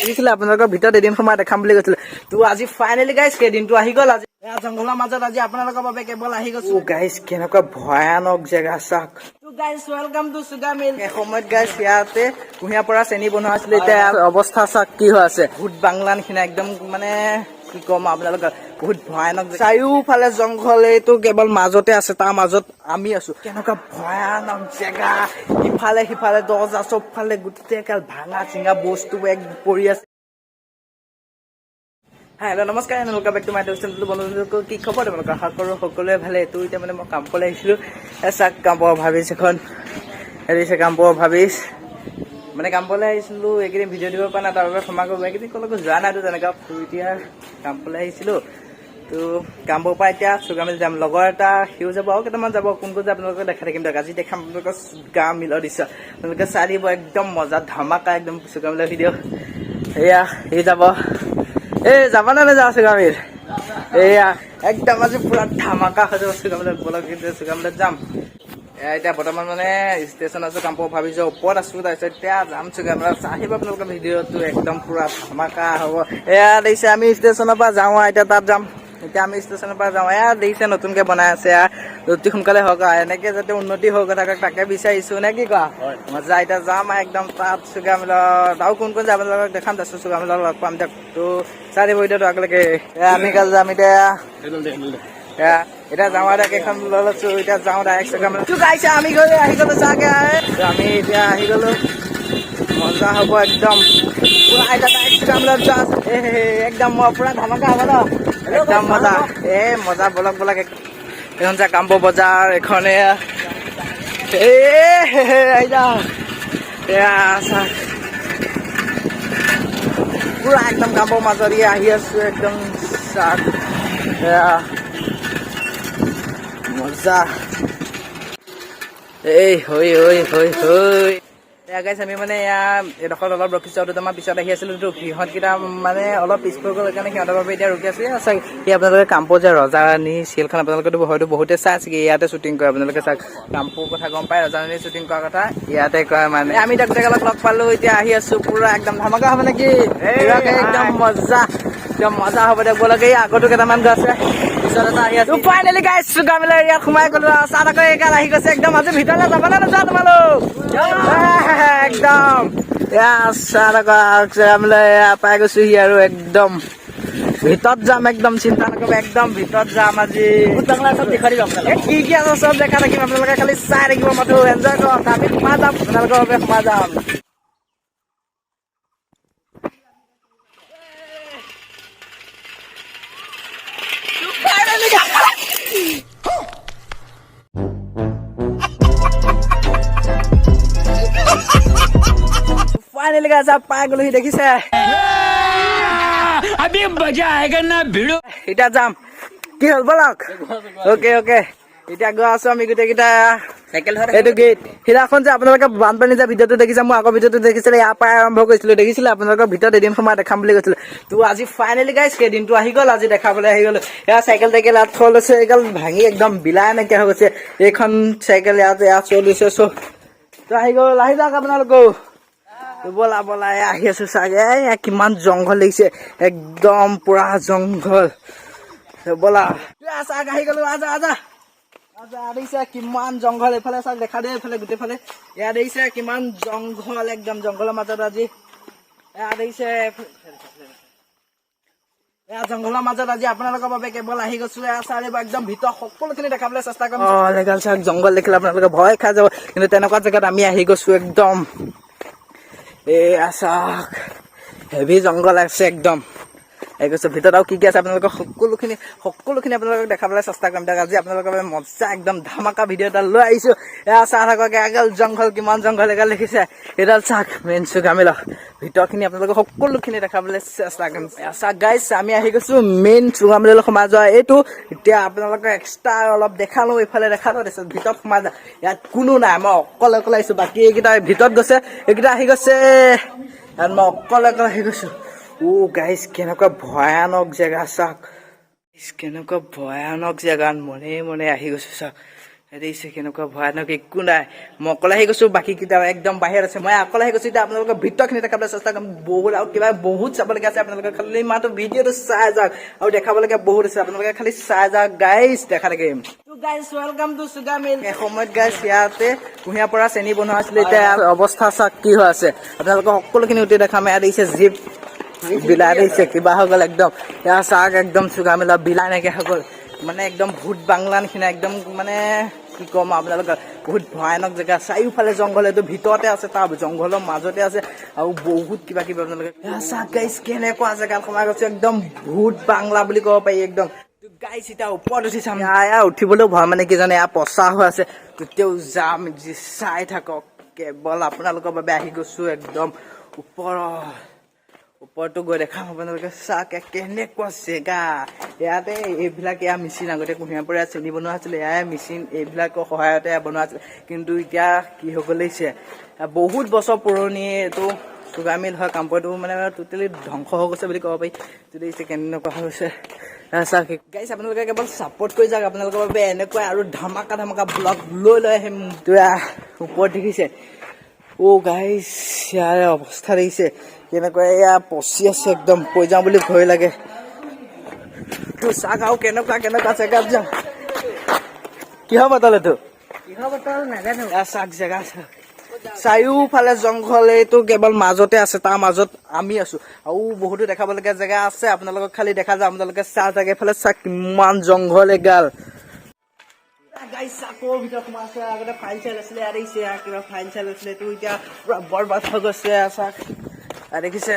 দেখিছিলে আপোনালোকৰ ভিতৰত এদিন সোমাই দেখাম বুলি কৈছিলে। তো আজি ফাইনেলি গাইজ সেই দিনটো আহি গ'ল। আজি এয়া জংঘলৰ মাজত আজি আপোনালোকৰ বাবে কেৱল আহি গৈছো। গাইজ, কেনেকুৱা ভয়ানক জেগা চাওক। তো guys, welcome to sugar mill. এসময়ত গাইজ ইয়াতে কুঁহিয়াৰ পৰা চেনি বনোৱা আছিলে। এতিয়া অৱস্থা চাওক কি হৈ আছে। ভূত বাংলা নিচিনা একদম, মানে কি ক'ম আপোনালোকৰ, বহুত ভয়ানক। চাৰিওফালে জংঘল, এইটো কেৱল মাজতে আছে, তাৰ মাজত আমি আছো। কেনেকুৱা ভয়ানক জেগা! ইফালে সিফালে দৰ্জা, চবফালে গোটেই কাল ভাঙা চিঙা বস্তু এক পৰি আছে। হাই, হেল্ল', নমস্কাৰ, welcome back to my channel. বন্ধু, কি খবৰ তোমালোকৰ? আশা কৰোঁ সকলোৱে ভালে। তো এতিয়া মানে মই কামলৈ আহিছিলোঁ। চাক, কাম্পৰ ভাবিছ এখন দিছে, কাম্পৰ ভাবিছ। মানে কামলৈ আহিছিলোঁ, এইকেইদিন ভিডিঅ' দিব পৰা নাই, তাৰ বাবে ক্ষমা কৰিব। এইকেইদিন ক'লৈকো যোৱা নাইতো তেনেকুৱা। তো এতিয়া কামলৈ আহিছিলোঁ। তো কামপুৰ পৰা এতিয়া চুগাৰ মিল যাম। লগৰ এটা সিও যাব আৰু কেইটামান যাব। কোন কোন যাব আপোনালোকক দেখাই থাকিম দিয়ক। আজি দেখাম আপোনালোকৰ চুগাৰ মিলৰ দৃশ্য। আপোনালোকে চাই দিব, একদম মজা ধামাকা একদম চুগাৰ মিলৰ ভিডিঅ'। এয়া সি যাব। এই যাব নে নাযাওঁ চুগাৰ মিল? এয়া একদম আজি পুৰা ধামাকা হৈ যাব চুগাৰ মিলত। বলক, কিন্তু চুগাৰ মিলত যাম। এয়া এতিয়া বৰ্তমান মানে ষ্টেচন আছো, কামপুৰ ভাবিছো ওপৰত আছো। তাৰপিছত এতিয়া যাম চুগাৰ মিলত। আহিব আপোনালোকৰ, ভিডিঅ'টো একদম পুৰা ধামাকা হ'ব। এয়া দেখিছে, আমি ষ্টেচনৰ পৰা যাওঁ আৰু এতিয়া তাত যাম। এতিয়া আমি ষ্টেচনৰ পৰা যাওঁ। এয়া দেখিছে, নতুনকে বনাই আছে। এয়া অতি সোনকালে হওক আৰু এনেকে যাতে উন্নতি হৈ গৈ থাকক, তাকে বিচাৰিছো, নে কি কোৱা? মজা। এতিয়া যাম আৰু একদম তাত চুগাৰ মিলত। আৰু কোন কোন যাব আপোনালোকক দেখাম। তাৰপিছত চুগাৰ মিলত লগ পাম দিয়ক। তো চাই দিব ভিডিঅ'টো আগলৈকে। এয়া আমি কাল যাম এতিয়া। এয়া এতিয়া যাওঁ আৰু কেইখন লৈ লৈছো। এতিয়া যাওঁ ডাইৰেক্ট চুগাৰ মিলত। তো গাইছে, আমি গ'লো, আহি গ'লো চাগে। তো আমি এতিয়া আহি গ'লো। মজা হ'ব একদম পুৰা। এতিয়া ডাইৰেক্ট চুগাৰ মিলত যোৱা। এ একদম মই পুৰা ধামাকা হ'ব ন, একদম মজা। এ মজা, বলক বলক। এইখন যে কামপুৰ বজাৰ এইখন। এয়া এ আহি যাওঁ। এয়া চাওক, পুৰা একদম কামপুৰ মাজত আহি আছো একদম। চাওক, এয়া মজা। এই হৈ হৈ হৈ হৈ। এয়া গাইছ, আমি মানে এয়া এইডোখৰত অলপ ৰখিছোঁ আৰু দুটামান পিছত আহি আছিলো। তো সিহঁতকেইটা মানে অলপ পিছ পৰি গ'ল, সেইকাৰণে সিহঁতৰ বাবে এতিয়া ৰখি আছো। এয়া চাওক, এই আপোনালোকে কামপুৰ যে ৰজা ৰাণী চিৰিয়েলখন আপোনালোকেতো হয়তো বহুতে চাই আছে, ইয়াতে শ্বুটিং কৰে। আপোনালোকে চাওক, কামপুৰ কথা গম পাই ৰজা ৰাণী শ্বুটিং কৰাৰ কথা ইয়াতে কয়। মানে আমি এতিয়া গোটেইগালক লগ পালো, এতিয়া আহি আছো। পুৰা একদম ধামাকা হ'ব নেকি? একদম মজা, একদম মজা হ'ব দিয়ক। ব'লক, এই আগতো কেইটামান গৈ আছে, পিছত এটা আহি আছো। ফাইনেলি গাইছ, চুগাৰ মিলৰ ইয়াত সোমাই গ'লো আৰু চাহ আকৌ এইগাল আহি গৈছে। একদম আজি ভিতৰলৈ যাব নে নোযোৱা তোমালোক? একদম এয়া চাহ আকৌ চুগাৰ মিলৰ এয়া পাই গৈছোহি আৰু একদম ভিতৰত যাম। একদম চিন্তা নকৰিব, একদম ভিতৰত যাম আজি। চব দেখুৱাই দিম আপোনালোকক। এ কি কি আছে চব দেখা থাকিম, আপোনালোকে খালি চাই থাকিব মাথো, এনজয় কৰক। আমি সোমাই যাম, আপোনালোকৰ বাবে সোমাই যাম। ফাইনেলি গাইছ, পাই গ'লোহি, দেখিছে। अभी मजा आएगा ना भिड़ो। এতিয়া যাম। কি হ'ল, ব'লক। অ'কে অ'কে, এতিয়া গৈ আছো আমি গোটেইকেইটা। চাইকেল। এইটো গেট। সিদিনাখন যে আপোনালোকে বানপানী যে ভিডিঅ'টো দেখিছে, মোৰ আগৰ ভিডিঅ'টো দেখিছিলে, ইয়াৰ পৰাই আৰম্ভ কৰিছিলো। দেখিছিলে, আপোনালোকৰ ভিতৰত এদিন সোমাই দেখাম বুলি কৈছিলো। তো আজি ফাইনেলি গাইছ সেই দিনটো আহি গ'ল, আজি দেখাবলৈ আহি গ'লো। এয়া চাইকেল টাইকেল ইয়াত থৈ লৈছে। এইগাল ভাঙি একদম বিলাই নাইকিয়া হৈ গৈছে। এইখন চাইকেল ইয়াত ইয়াত থৈ লৈছে চব। তো আহি গ'ল, আহি যাওক আপোনালোকো। তো ব'লা ব'লা, এয়া আহি আছো চাগে। এয়া কিমান জংঘল দেখিছে, একদম পুৰা জংঘল। তো ব'লা, এয়া চাগ, আহি গ'লো। আজা আজা আজা, দেখিছে কিমান জংঘল। এইফালে চাওক, দেখা দে এইফালে গোটেইফালে। এয়া দেখিছে কিমান জংঘল, একদম জংঘলৰ মাজত আজি। এয়া দেখিছে, এয়া জংঘলৰ মাজত আজি আপোনালোকৰ বাবে কেৱল আহি গৈছো। এয়া চাৰিব, একদম ভিতৰ সকলোখিনি দেখাবলৈ চেষ্টা কৰিম। অ লেগাল চাওক, জংঘল দেখিলে আপোনালোকে ভয় খাই যাব, কিন্তু তেনেকুৱা জেগাত আমি আহি গৈছো একদম। এয়া চাওক, হেভি জংঘল আছে একদম। এই কৈছো, ভিতৰত আৰু কি কি আছে আপোনালোকৰ সকলোখিনি সকলোখিনি আপোনালোকক দেখাবলৈ চেষ্টা কৰিম দিয়ক। আজি আপোনালোকৰ বাবে মজা একদম ধামাকা ভিডিঅ' এটা লৈ আহিছো। এয়া চাই থাকক, এগাল জংঘল, কিমান জংঘল এগাল দেখিছে। এইডাল চাওক, মেইন চুগাৰ মিলৰ ভিতৰখিনি আপোনালোকক সকলোখিনি দেখাবলৈ চেষ্টা কৰিম। এয়া চাওক গাইছ, আমি আহি গৈছো মেইন চুগাৰ মিললৈ সোমাই যোৱা এইটো। এতিয়া আপোনালোকক এক্সট্ৰা অলপ দেখালো, এইফালে দেখালো, তাৰপিছত ভিতৰত সোমাই যা। ইয়াত কোনো নাই, মই অকলে অকলে আহিছো। বাকী এইকেইটা ভিতৰত গৈছে, এইকেইটা আহি গৈছে। ইয়াত মই অকলে অকলে আহি গৈছো। ও গাইছ, কেনেকুৱা ভয়ানক জেগা চাওক। কেনেকুৱা ভয়ানক জেগাত মনে মনে আহি গৈছো চাওক। দেখিছে কেনেকুৱা ভয়ানক, একো নাই। মই অকলে আহি গৈছো, বাকীকেইটা একদম বাহিৰত আছে। মই অকলে আহি গৈছো। এতিয়া আপোনালোকৰ ভিতৰখিনি দেখাবলৈ চেষ্টা কৰিম। বহুত আৰু কিবা বহুত চাবলগীয়া আছে। আপোনালোকে খালি মাত্ৰ ভিডিঅ'টো চাই যাওক আৰু দেখাবলগীয়া বহুত আছে। আপোনালোকে খালি চাই যাওক গাইজ, দেখা থাকিম। Guys, welcome to sugar mill. এসময়ত গাইজ ইয়াতে কুঁহিয়াৰ পৰা চেনি বনোৱা আছিলে। এতিয়া অৱস্থা চাওক কি হৈ আছে। আপোনালোকক সকলোখিনি উঠি দেখাম। ইয়াত দেখিছে জীপ বিলাই দিছে, কিবা হৈ গ'ল একদম। ইয়াৰ চাওক, একদম চুগাৰ মিলৰ বিলাই নাইকিয়া হৈ গ'ল। মানে একদম ভূত বাংলা নিচিনা একদম, মানে কি ক'ম আপোনালোকৰ, বহুত ভয়ানক জেগা। চাৰিওফালে জংঘল, এইটো ভিতৰতে আছে, তাৰ জংঘলৰ মাজতে আছে আৰু বহুত কিবা কিবি। আপোনালোকে এয়া চাওক গাইজ, কেনেকুৱা জেগাত সোমাই গৈছে, একদম ভূত বাংলা বুলি ক'ব পাৰি একদম। গাইজ, এতিয়া ওপৰত উঠি চাম। এয়া উঠিবলৈও ভয়, মানে কি জানে, এয়া পচা হৈ আছে। তেতিয়াও যাম, যি চাই থাকক। কেৱল আপোনালোকৰ বাবে আহি গৈছো একদম ওপৰত। ওপৰতো গৈ দেখাম আপোনালোকে। চাওক, কেনেকুৱা জেগা। ইয়াতে এইবিলাক এয়া মেচিন, আগতে কুঁহিয়াৰ পৰা চেনি বনোৱা আছিলে। এয়াই মেচিন, এইবিলাকৰ সহায়তে বনোৱা আছিলে। কিন্তু এতিয়া কি হৈ গ'ল দেখিছে, বহুত বছৰ পুৰণি এইটো চুগাৰ মিল হয়। কাম্পটো মানে টোটেলি ধ্বংস হৈ গৈছে বুলি ক'ব পাৰি। দেখিছে কেনেকুৱা হৈ গৈছে। চাওক গাইছ, আপোনালোকে কেৱল ছাপৰ্ট কৰি যাওক। আপোনালোকৰ বাবে এনেকুৱা আৰু ধামাকা ধামাকা ব্লগ লৈ লৈ আহিম। ওপৰত দেখিছে, অ' গাইছ, ইয়াৰে অৱস্থা দেখিছে কেনেকুৱা, এয়া পচি আছে একদম, পৰি যাওঁ বুলি ভয় লাগে। তোৰ চাওক আৰু কেনেকুৱা কেনেকুৱা জেগাত যাম। কিহৰ বটল এইটো? কিহৰ বটল নাজানো। এয়া চাওক, জেগা চাওক, চাৰিওফালে জংঘল। এইটো কেৱল মাজতে আছে, তাৰ মাজত আমি আছো। আৰু বহুতো দেখাবলগীয়া জেগা আছে, আপোনালোকক খালি দেখা যায়, আপোনালোকে চাই থাকে। এইফালে চাওক, কিমান জংঘল এগাল। গাইছ, আকৌ ভিতৰত সোমাই আছে। আগতে ফাইল চাইল আছিলে ইয়াত, দেখিছে কিবা ফাইল চাইল আছিলে। এইটো এতিয়া পুৰা বৰবাদ হৈ গৈছে। চাওক, দেখিছে,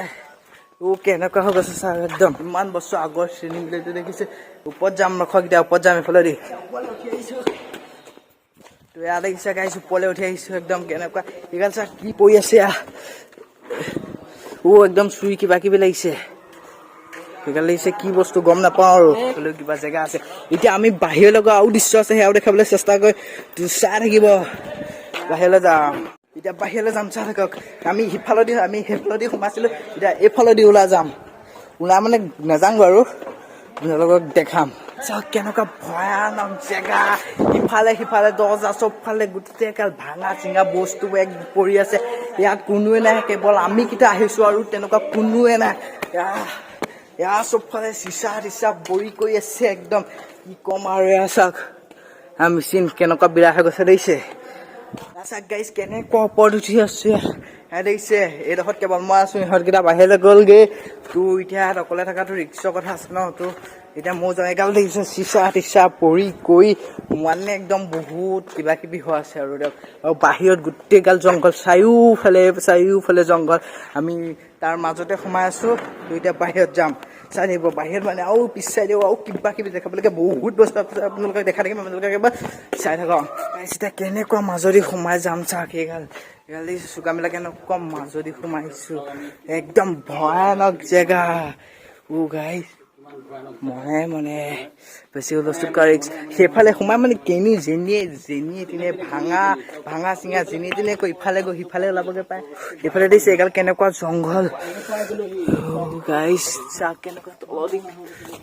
ও কেনেকুৱা হৈ গৈছে চাওক, একদম ইমান বছৰ আগৰ চেনি মিল এইটো দেখিছে। ওপৰত যাম, ৰখক, এতিয়া ওপৰত যাম এইফালে দি। ওপৰলৈ উঠি আহিছো। তো ইয়াত দেখিছে গাইছ, ওপৰলৈ উঠি আহিছো। একদম কেনেকুৱা এইগাল চাওক, কি পৰি আছে। ও একদম চুই কিবা কিবি লাগিছে। সেইগাল লাগিছে কি বস্তু গম নাপাওঁ। আৰু হ'লেও কিবা জেগা আছে। এতিয়া আমি বাহিৰলৈ গৈ আৰু দৃশ্য আছে, সেয়াও দেখাবলৈ চেষ্টা কৰি তো চাই থাকিব। বাহিৰলৈ যাম এতিয়া, বাহিৰলৈ যাম, চাই থাকক। আমি সেইফালেদি সোমাইছিলো, এতিয়া এইফালেদি ওলাই যাম। ওলাই মানে নাযাওঁ বাৰু, আপোনালোকক দেখাম। চাওক কেনেকুৱা ভয়ানক জেগা। ইফালে সিফালে দৰ্জা, চবফালে গোটেই একাল ভাঙা চিঙা বস্তু এক পৰি আছে। ইয়াত কোনোৱে নাই, কেৱল আমি কেইটা আহিছো আৰু তেনেকুৱা কোনোৱে নাই। এয়া চবফালে চিচা টিচা বৰি কৰি আছে একদম, কি ক'ম আৰু। এয়া চাওক, মেচিন কেনেকুৱা বিৰা হৈ গৈছে দেখিছে। চাওক গাইছ, কেনেকুৱা ওপৰত উঠি আছে। এয়া দেখিছে, এইডোখৰত কেৱল মই আছো, ইহঁতকেইটা বাহিৰলৈ গ'লগৈ। তো এতিয়া ইয়াত অকলে থকাটো ৰিক্সৰ কথা আছে ন। তো এতিয়া মই যাওঁ। এগাল দেখিছে চিচা টিচা পৰি কৰি মানে একদম বহুত কিবা কিবি হৈ আছে আৰু দিয়ক। আৰু বাহিৰত গোটেই গাল জংঘল, চাৰিওফালে চাৰিওফালে জংঘল, আমি তাৰ মাজতে সোমাই আছো। তো এতিয়া বাহিৰত যাম, চাই থাকিব। বাহিৰত মানে আৰু পিছ চাইডেও আৰু কিবা কিবি দেখাবলগীয়া বহুত বস্তু আছে, আপোনালোকক দেখা থাকিম। আপোনালোকে একেবাৰে চাই থাকক। এতিয়া কেনেকুৱা মাজদি সোমাই যাম চাওক। সেইগাল এইগাল দেখিছোঁ, চুকাবিলাক কেনেকুৱা মাজদি সোমাইছো, একদম ভয়ানক জেগা। ও গাইছ, মনে মনে বেছি হুলস্থুল কৰা ৰিক্স। সেইফালে সোমাই মানে কেনি যেনিয়ে যেনিয়ে তেনিয়ে ভাঙা ভাঙা চিঙা, যেনিয়ে তেনিয়ে গৈ ইফালে গৈ সিফালে ওলাবগৈ পায়। এইফালে দেখিছে এইগাল কেনেকুৱা জংঘল। গাইছ, চাওক কেনেকুৱা তলদি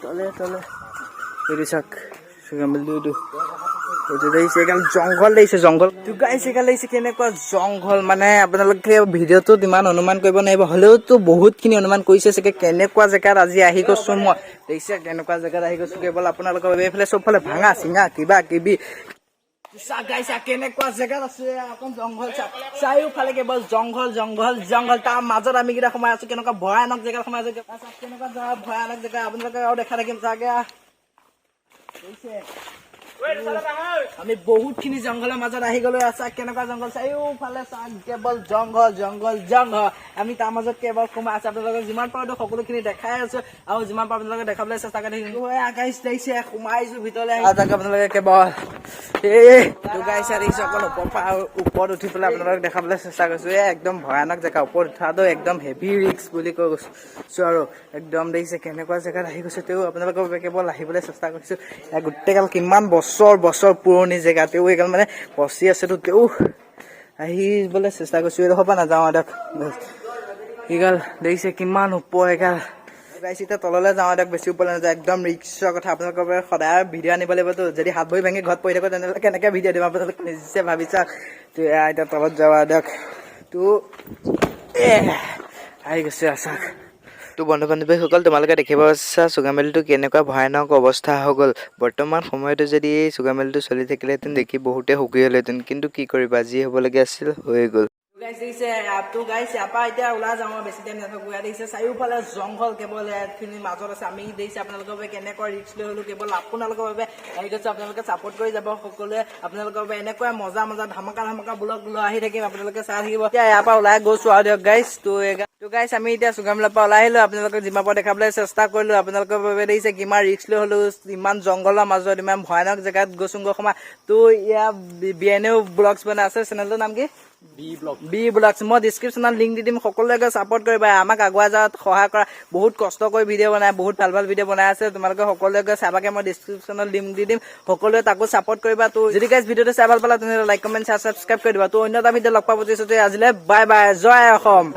তলে তলে। এইটো চাওক, এইটো এইটো দেখিছে, এইগাল জংঘল দেখিছে, জংঘল। তো গাইছ, এইগাল দেখিছে কেনেকুৱা জংঘল। মানে আপোনালোকে ভিডিঅ'টোত ইমান অনুমান কৰিব নোৱাৰিব, হ'লেওতো বহুতখিনি অনুমান কৰিছে চাগে কেনেকুৱা জেগাত আজি আহি গৈছো মই। দেখিছে কেনেকুৱা জেগাত আহি গৈছো, কেৱল আপোনালোকৰ বাবে। এইফালে চবফালে ভাঙা চিঙা কিবা কিবি। চাওক গাইছ, কেনেকুৱা জেগাত আছে। অকণ জংঘল চাওক, চাৰিওফালে কেৱল জংঘল জংঘল জংঘল, তাৰ মাজত আমি কেইটা সোমাই আছো। কেনেকুৱা ভয়ানক জেগাত সোমাই আছো চাওক, কেনেকুৱা জেগা, ভয়ানক জেগা। আপোনালোকে আৰু দেখা থাকিম চাগে। দেখিছে, আমি বহুতখিনি জংঘলৰ মাজত আহি গলো। চাওক কেনেকুৱা জংঘল, চাৰিওফালে চাওক কেৱল জংঘল জংঘল জংঘল, আমি তাৰ মাজত কেৱল সোমাই আছো। আপোনালোকক যিমান পাৰো সকলোখিনি দেখাই আছো আৰু যিমান পাৰো আপোনালোকে দেখাবলৈ চেষ্টা কৰি থাকিম। গাইছ, দেখিছে, সোমাইছো ভিতৰলৈ। আপোনালোকে কেৱল এই গাইছ, দেখিছে, অকণ ওপৰ পৰা ওপৰত উঠি পেলাই আপোনালোকক দেখাবলৈ চেষ্টা কৰিছো। এই একদম ভয়ানক জেগা, ওপৰত উঠাটো একদম হেভি ৰিক্স বুলি কৈ গৈছো। আৰু একদম দেখিছে কেনেকুৱা জেগাত আহি গৈছো, তেওঁ আপোনালোকৰ বাবে কেৱল আহিবলৈ চেষ্টা কৰিছো। ইয়াত গোটেইগাল কিমান বছৰ বছৰ পুৰণি জেগা, তেওঁ এইগাল মানে পচি আছেতো, তেওঁ আহিবলৈ চেষ্টা কৰিছো। এইডোখৰ পৰা নাযাওঁ। দিয়ক, এইগাল দেখিছে কিমান ওপৰ, এইগাল গাইছ, এতিয়া তললৈ যাওঁ দিয়ক, বেছি ওপৰলৈ নাযাওঁ, একদম ৰিক্সৰ কথা। আপোনালোকৰ বাবে সদায় ভিডিঅ' আনিব লাগিবতো। যদি হাত ভৰি ভাঙি ঘৰত পৰি থাকোঁ, তেনেহ'লে কেনেকৈ ভিডিঅ' দিম? আপোনালোকে নিজে ভাবি চাওক। তো এয়া এতিয়া তলত যাবা দিয়ক। তো এ আহি গৈছে চাওক। তো বন্ধু বান্ধৱীসকল, তোমালোকে দেখিব পাইছা চুগামেলিটো কেনেকুৱা ভয়ানক অৱস্থা হৈ গ'ল। বৰ্তমান সময়তো যদি এই চুগামেলিটো চলি থাকিলেহেঁতেন, দেখি বহুতে সুখী হ'লহেঁতেন। কিন্তু কি কৰিবা, যি হ'বলগীয়া আছিল হৈ গ'ল। গাইছ দেখিছে, তো গাইছ, ইয়াৰ পৰা এতিয়া ওলাই যাওঁ আৰু বেছি টাইম নাথাকো। ইয়াত দেখিছে চাৰিওফালে জংঘল, কেৱল ইয়াতখিনি মাজত আছে আমি। দেখিছে আপোনালোকৰ বাবে কেনেকুৱা ৰিক্স লৈ হ'লো, কেৱল আপোনালোকৰ বাবে আহি গৈছো। আপোনালোকে ছাপোৰ্ট কৰি যাব সকলোৱে। আপোনালোকৰ বাবে এনেকুৱা মজা মজা ধামাকা ধামাকা ব্লগ লৈ আহি থাকিম, আপোনালোকে চাই থাকিব। এতিয়া ইয়াৰ পৰা ওলাই গৈছো আৰু দিয়ক গাইছ। তো গাইছ, আমি এতিয়া চুগামেলাৰ পৰা ওলাই আহিলো। আপোনালোকক যিমান পাৰোঁ দেখাবলৈ চেষ্টা কৰিলো আপোনালোকৰ বাবে। দেখিছে কিমান ৰিক্স লৈ হ'লো, ইমান জংঘলৰ মাজত, ইমান ভয়ানক জেগাত গৈছোংগৈ সোমাই। তো ইয়াৰ বি এন এও ব্লগছ বনাই আছে। চেনেলটোৰ নাম কি? B vlog. B vlogs. মই ডিছক্ৰিপশ্যনত লিংক দি দিম, সকলোৱে গৈ ছাপৰ্ট কৰিবা। আমাক আগুৱাই যোৱাত সহায় কৰা। বহুত কষ্ট কৰি ভিডিঅ' বনাই, বহুত ভাল ভাল ভিডিঅ' বনাই আছে। তোমালোকে সকলোৱে গৈ চাবাগে। মই ডিছক্ৰিপশ্যনত লিংক দি দিম, সকলোৱে তাকো ছাপৰ্ট কৰিবা। তো যদি গাইজ ভিডিঅ'টো চাই ভাল পালা, তেনেহ'লে লাইক, কমেণ্ট, শ্বেয়াৰ, ছাবস্ক্ৰাইব কৰি দিবা। তো অন্য এটা ভিডিঅ' লগ পাব। আজিলৈ বাই বাই, জয় অসম।